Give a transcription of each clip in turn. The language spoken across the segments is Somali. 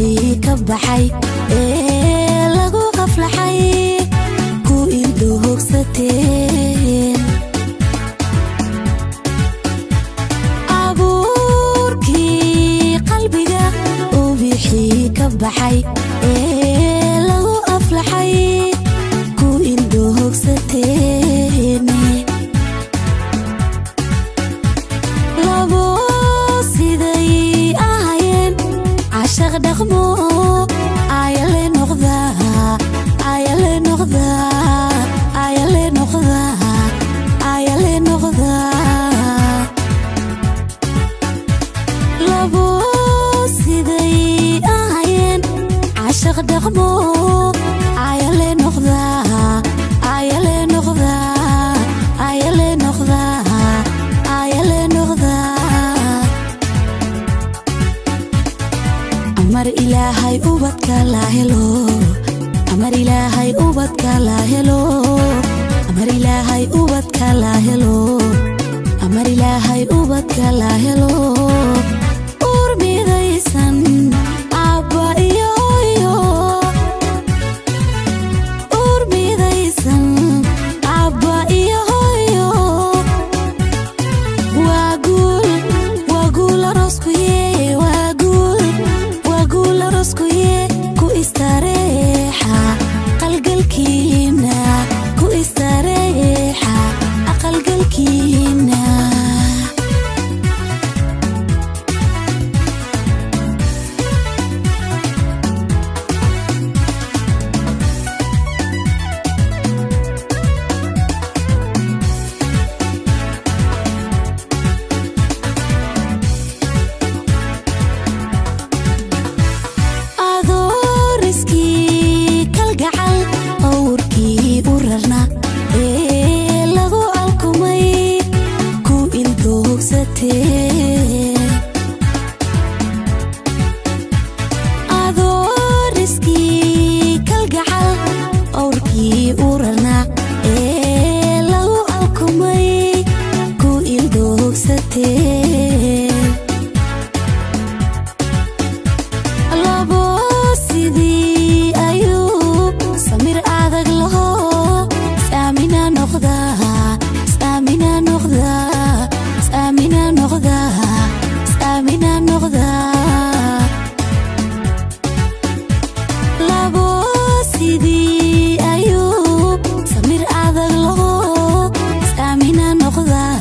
Ubixii ka baxay ee lagu aflaxay ku ildoogsateen. Abuurkii qalbiga ubixii ka baxay ee lagu aflaxay ku ildoogsateen. Labo siday ahayeen cashaq dhaqmo ayale noqdaa, ayale noqdaa, ayale noqdaa, ayale noqdaa. Labo siday ahayeen cashaq dhaqmo ayale noqdaa, ayale noqdaa, ayale noqdaa, ayale noqdaa. Amar Ilaahay ubadka la helo, amar Ilaahay ubadka la helo, amar Ilaahay ubadka la helo, amar Ilaahay ubadka la helo. Uur midaysan abba iyo hooyo, uur midaysan abba iyo hooyo. Waa guul, waa guul arooskuye, waa guul, waa guul arooskuye. Ku istareexa qalgalkiina, ku istareexa aqalgalkiina. Adooriskii kalgacal awrkii u rarna ee lagu alkumay ku ildoogsateen. Adooriskii kalgacal awrkii u rarna ee lagu alkumay ku ildoogsateen. Labo sidii ayuu samir adag laho saamina noqdaa, saamina noqdaa, saamina noqdaa, saamina noqdaa. Labo sidii ayuu samir adag laho saamina noqdaa,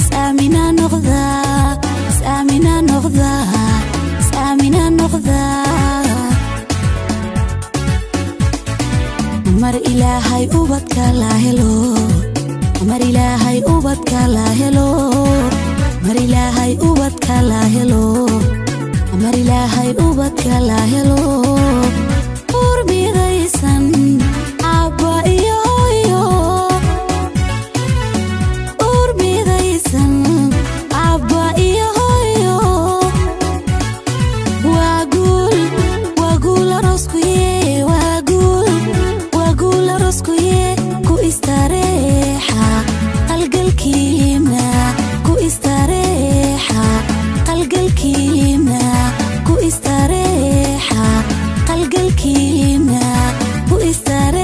saamina noqdaa, saamina noqdaa, saamina noqdaa. Amar Ilaahay ubadka la helo, amar Ilaahay ubadka la helo, amar Ilaahay ubadka la helo, amar Ilaahay ubadka la helo. Uur midaysan abba iyo hooyo, uur midaysan abba iyo hooyo. Waa guul, waa guul arooskuye, waa guul, waa guul arooskuye. Ku istareexa qalgalkiina, ku istareexa qalgalkiina, ku istareexa qalgalkiina, ku istareexa.